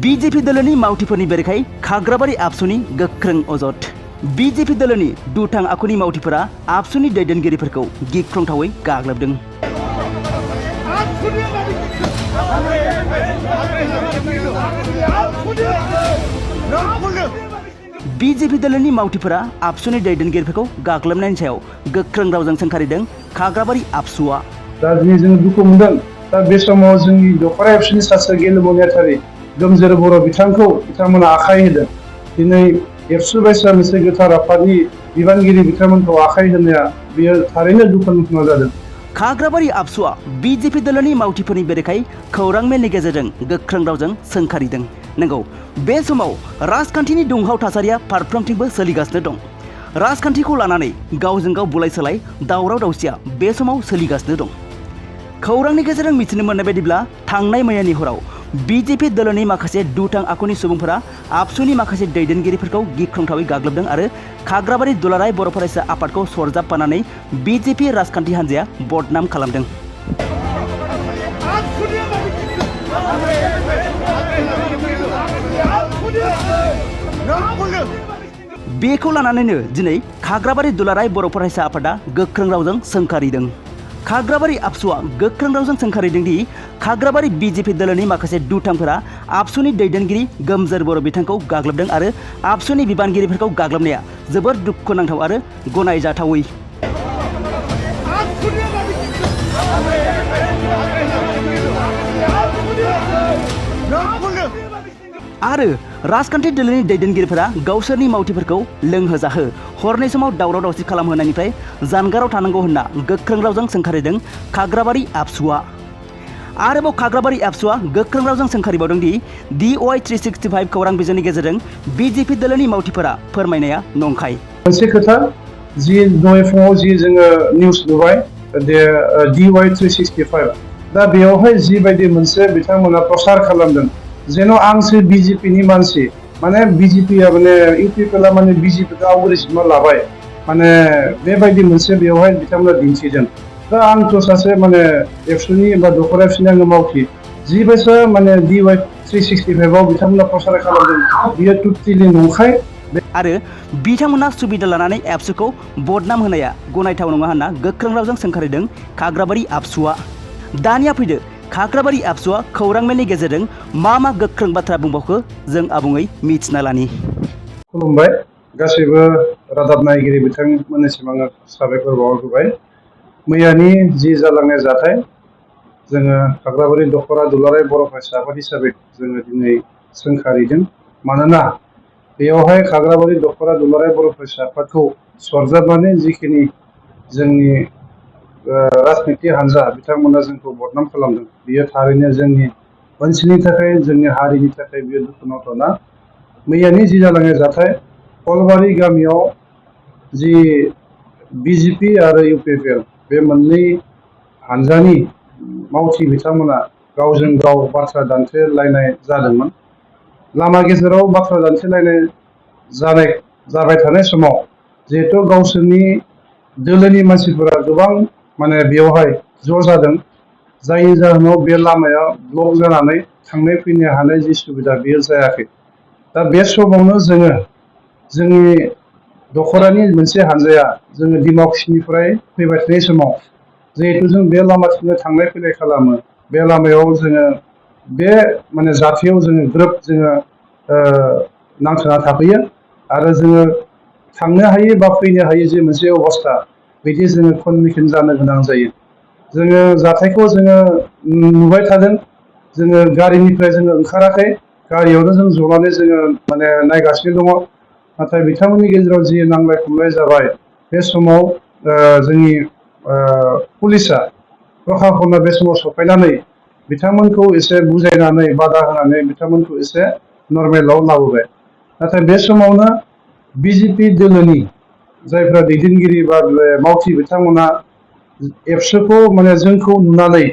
BJP दलनि मावथिफोरनि बेरेखायै खाग्राबारि आबसुनि गोख्रों अजद। बीजेपी दलनि दुथां आखुनि मावथिफोरा आबसुनि दैदेनगिरिफोरखौ गिख्रंथावै गाग्लोबदों। बीजेपी दलनि मावथिफोरा आबसुनि दैदेनगिरिफोरखौ गाग्लोबनायनि सायाव गोख्रों रावजों सोंखारिदों खाग्राबारि आबसुआ। दा दिनै जों दुखु मोनदों। दा बे समाव जोंनि दखरा एबसुनि सासे गेलेमु नेहाथारि गोमजोर बर' बिथांमोना आखाइ होदों। दिनै एबसु बायसा मोनसे गोथार आफादनि बिबानगिरि बिथांमोनखौ आखाइ होनाया बेयो थारैनो दुखुनांथाव जादों। खाग्राबारि आबसुआ बीजेपी दलनि मावथिफोरनि बेरेखायै खौरां मेलनि गेजेरजों गोख्रों रावजों सोंखारिदों। नंगौ, बे समाव राजखान्थिनि दुंहाव थासारिया फारफ्रोमथिंबो सोलिगासिनो दं। राजखान्थिखौ लानानै गावजों गाव बुलाय सोलाय दावराव दावसिया बे समाव सोलिगासिनो दं। खौरांनि गेजेरजों मिथिनो मोननाय बायदिब्ला थांनाय मैयानि हराव बीजेपी दलनि माखासे दुथां आखुनि सुबुंफोरा आबसुनि माखासे दैदेनगिरिफोरखौ गिख्रंथावै गाग्लोबदों आरो खाग्राबारि दुलाराय बर' फरायसा आफादखौ सरजाबफानानै बीजेपी राजखान्थि हान्जाया बदनाम खालामदों। बेखौ लानानैनो दिनै खाग्राबारि दुलाराय बर' फरायसा आफादा गोख्रों रावजों सोंखारिदों। खाग्राबारि आबसुआ गोख्रों रावजों सोंखारिदों दि खाग्राबारि बीजेपी दलनि माखासे दुथांफोरा आबसुनि दैदेनगिरि गोमजोर बर' बिथांखौ गाग्लोबदों आरो आबसुनि बिबानगिरिफोरखौ गाग्लोबनाया जोबोद दुखुनांथाव आरो गनायजाथावै। आरो राजखान्थि दोलोनि दैदेनगिरिफोरा गावसोरनि मावथिफोरखौ लोंहोजाहो हरनि समाव दावराव दावसि खालामहोनायनिफ्राय जानगाराव थानांगौ होनना गोख्रों रावजों सोंखारिदों खाग्राबारि आबसुआ। आरोबाव खाग्राबारि आबसुआ गोख्रों रावजों सोंखारिबावदों दि DY 365 खौरां बिजोंनि गेजेरजों बीजेपी दलनि मावथिफोरा फोरमायनाया नंखाय। मोनसे खोथा जि दहाय फुङाव जि जोङो निउस नुबाय DY 365 दा बेयावहाय जिबायदि मोनसे बिथांमोना प्रसार खालामदों जेन' आंसो बीजेपीनि मानसि माने बीजेपीआ माने इउपिपिएलआ माने बीजेपीखौ आवग्रिजोबना लाबाय माने बेबायदि मोनसे बेवहाय बिथांमोना दिन्थिदों। दा आंथ' सासे माने एबसुनि बा दखरा एबसुनि आङो मावथि जिबायसा माने DY 365 आव बिथांमोना प्रसार खालामदों बियो टटेलि नंखाय। आरो बिथांमोना सुबिदा लानानै एबसुखौ बदनाम होनाया गनायथाव नङा होनना गोख्रों रावजों सोंखारिदों खाग्राबारि आबसुआ। दानिया फैदो खाग्राबारि आबसुआ खौरां मेलनि गेजेरजों मा गोख्रों बाथ्रा बुंबावखो जों आबुङै मिथिना लानि। खुलुमबाय गासैबो रादाब नायगिरि बिथांमोननिसिम आङो साबायखर बावहरबाय। मैयानि जि जालांनाय जाथाय जोङो खाग्राबारि दखरा दुलाराय बर' फरायसा आफाद हिसाबै जोङो दिनै सोंखारिदों। मानोना बेयावहाय खाग्राबारि दखरा दुलाराय बर' फरायसा आफादखौ सरजाबनानै जिखिनि जोंनि राजनिति हान्जा बिथांमोना जोंखौ बदनाम खालामदों बियो थारैनो जोंनि ओनसोलनि थाखाय जोंनि हारिनि थाखाय बियो दुखुनांथावना। मैयानि जि जालांनाय जाथाय कलबारि गामियाव जि बीजेपी आरो इउपिपिएल बे मोननै हानजानि मावथि बिथांमोना गावजों गाव बाथ्रा दान्थेलायनाय जादोंमोन। लामा गेजेराव बाथ्रा दान्थेलायनाय जाबाय थानाय समाव जिहेथु गावसोरनि दोलोनि मानसिफोरा गोबां माने बेवहाय ज' जादों जायनि जाहोनाव बे लामाया ब्लक जानानै थांनाय फैनो हानाय जि सुबिदा बेयो जायाखै। दा बे समावनो जोङो जोंनि दखरानि मोनसे हान्जाया जोङो डिमाकुसिनिफ्राय फैबाय थानाय समाव जिहेतु जों बे लामाथिंनो थांलाय फैलाय खालामो बे लामायाव जोङो बे माने जाथायाव जोङो ग्रोब जोङो नांथाना थाफैयो आरो जोङो थांनो हायै बा फैनो हायै जे मोनसे अबस्था बिदि जोङो कन्डिसन जानो गोनां जायो। जोङो जाथायखौ जोङो नुबाय थादों। जोङो गारिनिफ्राय जोङो ओंखाराखै गारियावनो जों जनानै जोङो माने नायगासिनो दङ। नाथाय बिथांमोननि गेजेराव जि नांलाय खमलाय जाबाय बे समाव जोंनि पुलिसा प्रखाखना बे समाव सफैनानै बिथांमोनखौ एसे बुजायनानै बादा होनानै बिथांमोनखौ एसे नर्मेलाव लाबोबाय। नाथाय बे समावनो बीजेपी दोलोनि जायफ्रा दैदेनगिरि बा मावथि बिथांमोना एबसुखौ माने जोंखौ नुनानै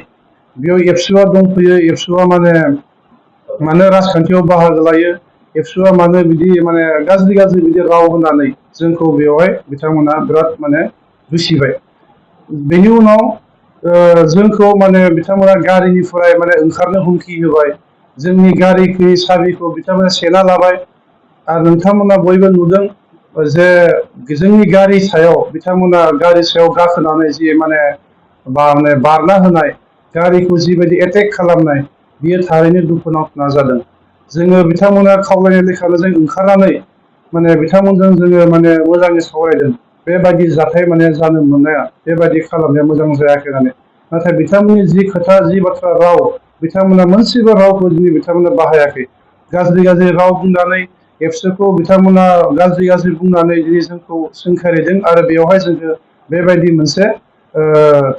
बेयाव एबसुआ दंफैयो एबसुआ माने राजखान्थियाव बाहागो लायो एबसुआ मानो बिदि माने गाज्रि बिदि राव होनानै जोंखौ बेवहाय बिथांमोना बिराद माने दुसिबाय। बेनि उनाव जोंखौ माने बिथांमोना गारिनिफ्राय माने ओंखारनो हुमखि होबाय जोंनि गारिनि साबिखौ बिथांमोना सेना लाबाय आरो नोंथांमोना बयबो नुदों जे जोंनि गारि सायाव बिथांमोना गारि सायाव गाखोनानै जि माने बारना होनाय गारिखौ जिबायदि एटेक खालामनाय बियो थारैनो दुखुनांथाव जादों। जोङो बिथांमोना खावलायनाय लेखानो जों ओंखारनानै माने बिथांमोनजों जोङो माने मोजाङै सावरायदों बेबायदि जाथाय माने जानो मोननाया बेबायदि खालामनाया मोजां जायाखै होननानै। नाथाय बिथांमोननि जि खोथा जि बाथ्रा राव बिथांमोना मोनसेबो रावखौ दिनै बिथांमोना बाहायाखै। गाज्रि गाज्रि राव बुंनानै एबसुखौ बिथांमोना गाज्रि गाज्रि बुंनानै दिनै जोंखौ सोंखारिदों आरो बेवहाय जोंखौ बेबायदि मोनसे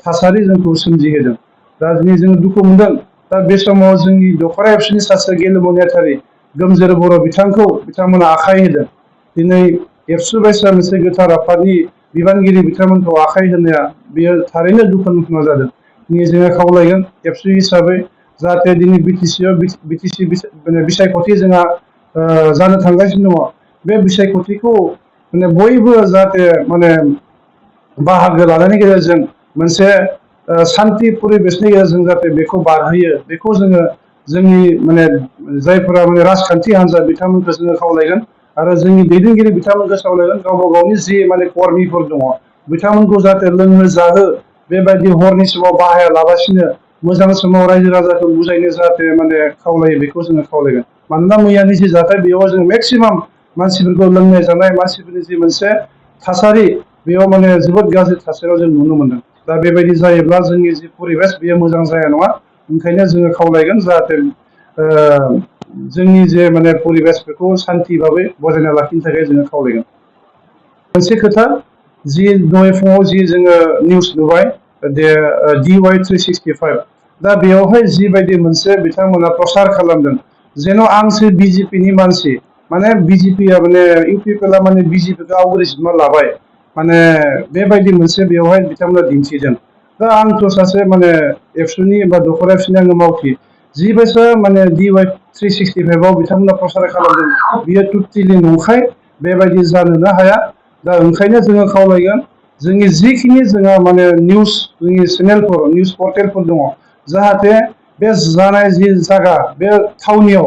थासारि जोंखौ सोमजिहोदों। दा दिनै जोङो दुखु मोनदों। दा बे समाव जोंनि दख'रा एबसुनि सासे गेलेमु नेहाथारि गोमजोर बर' बिथांखौ बिथांमोना आखाइ होदों। दिनै एबसु बायसा मोनसे गोथार आफादनि बिबानगिरि बिथांमोनखौ आखाइ होनाया बेयो थारैनो दुखुनांथाव जादों। दिनै जोङो खावलायगोन एबसु हिसाबै जाहाथे दिनै बिटिसि बिसायख'थि जोंहा जानो थांगासिनो दङ। बे बिसायख'थिखौ माने बयबो जाहाथे माने बाहागो लानायनि गेजेरजों मोनसे सान्थि परिबेसनि गेजेरजों जाहाथे बेखौ बारहोयो बेखौ जोङो जोंनि माने जायफोरा माने राजखान्थि हान्जा बिथांमोनखौ जोङो खावलायगोन आरो जोंनि दैदेनगिरि बिथांमोनखौ खावलायगोन गावबा गावनि जि माने कर्मिफोर दङ बिथांमोनखौ जाहाथे लोंहो जाहो बेबायदि हरनि समाव बाहायालाबासिनो मोजां समाव रायजो राजाखौ बुजायनो जाहाथे माने खावलायो बेखौ जोङो खावलायगोन। मानोना मैयानि जि जाथाय बेयाव जों मेक्सिमाम मानसिफोरखौ लोंनाय जानाय मानसिफोरनि जि मोनसे थासारि बेयाव माने जोबोद गाज्रि थासारियाव जों नुनो मोनदों। दा बेबायदि जायोब्ला जोंनि जि परिबेस बेयो मोजां जाया नङा। ओंखायनो जोङो खावलायगोन जाहाथे जोंनि जे माने परिबेस बेखौ सान्थि भाबै बजायना लाखिनो थाखाय जोङो खावलायगोन। मोनसे खोथा जि दहाय फुङाव जि जोङो निउस नुबाय DY 365 दा बेयावहाय जिबायदि मोनसे बिथांमोना प्रसार खालामदों जेन' आंसो बिजेपिनि मानसि माने बिजेपिया माने इउ पि पि एल आ माने बिजेपिखौ आवग्रिजोबना लाबाय माने बेबायदि मोनसे बेवहाय बिथांमोना दिन्थिदों। दा आंथ' सासे माने एबसुनि बा दख'रा एबसुनि आङो मावथि जि बोसोर माने DY 365 आव बिथांमोना प्रसार खालामदों बियो टटेलि नंखाय बेबायदि जानोनो हाया। दा ओंखायनो जोङो खावलायगोन जोंनि जिखिनि जोंहा माने निउस जोंनि चेनेलफोर निउस पर्टेलफोर दङ जाहाथे बे जानाय जि जायगा बे थावनियाव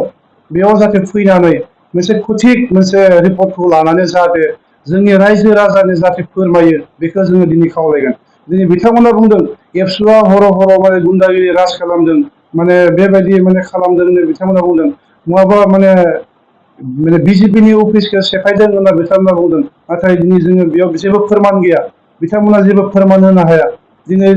बेयाव जाहाथे फैनानै मोनसे सथिक मोनसे रिपर्टखौ लानानै जाहाथे जोंनि रायजो राजानि जाहाथे फोरमायो बेखौ जोङो दिनै खावलायगोन। दिनै बिथांमोना बुंदों एबसुआ हराव हराव माने गुन्दागिरि राज खालामदों माने बेबायदि माने खालामदों होननानै बिथांमोना बुंदों नङाबा माने बिजेपिनि अफिसखौ सेफायदों होनना बिथांमोना बुंदों। नाथाय दिनै जोङो बेयाव जेबो फोरमान गैया बिथांमोना जेबो फोरमान होनो हाया। दिनै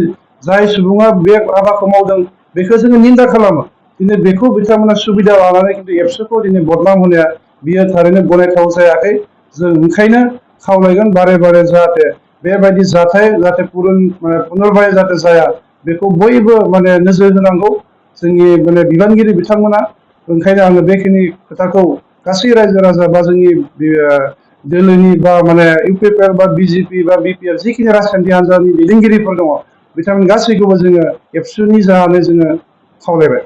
जाय सुबुङा बे हाबाखौ मावदों बेखौ जोङो निन्दा खालामो। दिनै बेखौ बिथांमोना सुबिदा लानानै खिन्थु एबसुखौ दिनै बदनाम होनाया बियो थारैनो गनायथाव जायाखै। जों ओंखायनो खावलायगोन बारे बारे जाहाथे बेबायदि जाथाय जाहाथे पुनरबाय जाहाथे जाया बेखौ बयबो माने नोजोर होनांगौ जोंनि माने बिबानगिरि बिथांमोना। ओंखायनो आङो बेखिनि खोथाखौ गासै रायजो राजा बा जोंनि दोलोनि बा माने इउ पि पि एल बा बिजेपि बा बि पि एल जिखिनि राजखान्थि हान्जानि दैदेनगिरिफोर दङ बिथांमोन गासैखौबो जोङो एबसुनि जानानै जोङो खावलायबाय।